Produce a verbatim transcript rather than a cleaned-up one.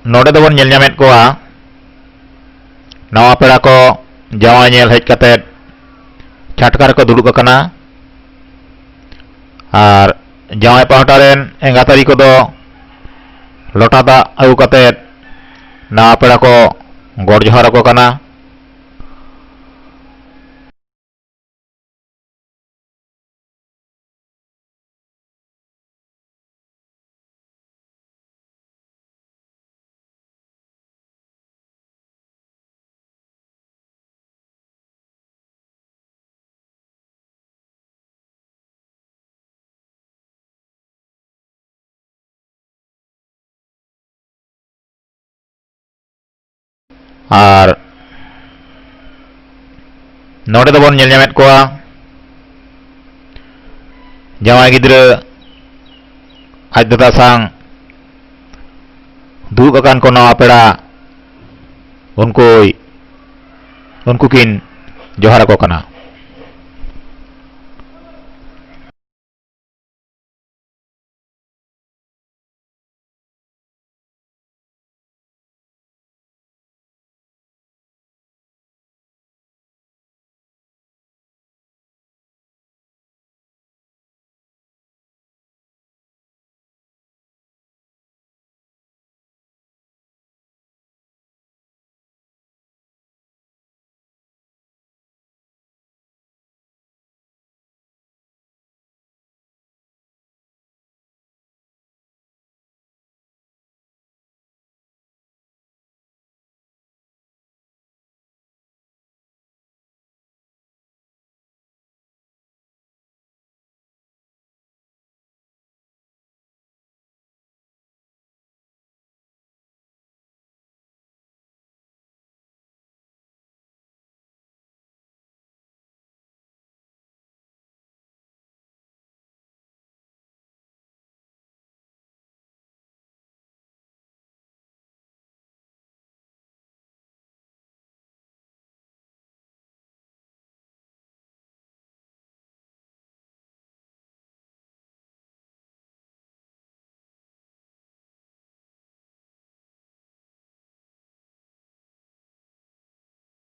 ᱱᱚᱰᱮ ᱫᱚᱵᱚᱱ ᱧᱮᱞ ᱧᱟᱢᱮᱫ ᱠᱚᱣᱟ, ᱱᱟᱣᱟ ᱯᱮᱲᱟ ᱠᱚ ᱡᱟᱶᱟᱭ ᱧᱮᱞ ᱦᱮᱡ ᱠᱟᱛᱮᱫ ᱪᱷᱟᱴᱠᱟ ᱨᱮᱠᱚ ᱫᱩᱲᱩᱵ ᱟᱠᱟᱱᱟ᱾ ᱟᱨ ᱡᱟᱶᱟᱭ ᱯᱟᱦᱴᱟ ᱨᱮᱱ ᱮᱸᱜᱟᱛ ᱟᱹᱨᱤ ᱠᱚᱫᱚ ᱞᱚᱴᱟ ᱫᱟᱜ ᱟᱹᱜᱩ ᱠᱟᱛᱮᱫ ᱱᱟᱣᱟ ᱯᱮᱲᱟ ᱠᱚ ᱜᱚᱰ ᱡᱚᱦᱟᱨ ᱟᱠᱚ ᱠᱟᱱᱟ᱾ ᱟᱨ ᱱᱚᱰᱮ ᱫᱚᱵᱚᱱ ᱧᱮᱞ ᱧᱟᱢᱮᱫ ᱠᱚᱣᱟ, ᱡᱟᱶᱟᱭ ᱜᱤᱫᱽᱨᱟᱹ ᱟᱡ ᱫᱟᱫᱟ ᱥᱟᱶ ᱫᱩᱲᱩᱵ ᱟᱠᱟᱱ ᱠᱚ ᱱᱟᱣᱟ ᱯᱮᱲᱟ, ᱩᱱᱠᱩᱭ, ᱩᱱᱠᱩ ᱠᱤᱱ ᱡᱚᱦᱟᱨ ᱟᱠᱚ ᱠᱟᱱᱟ᱾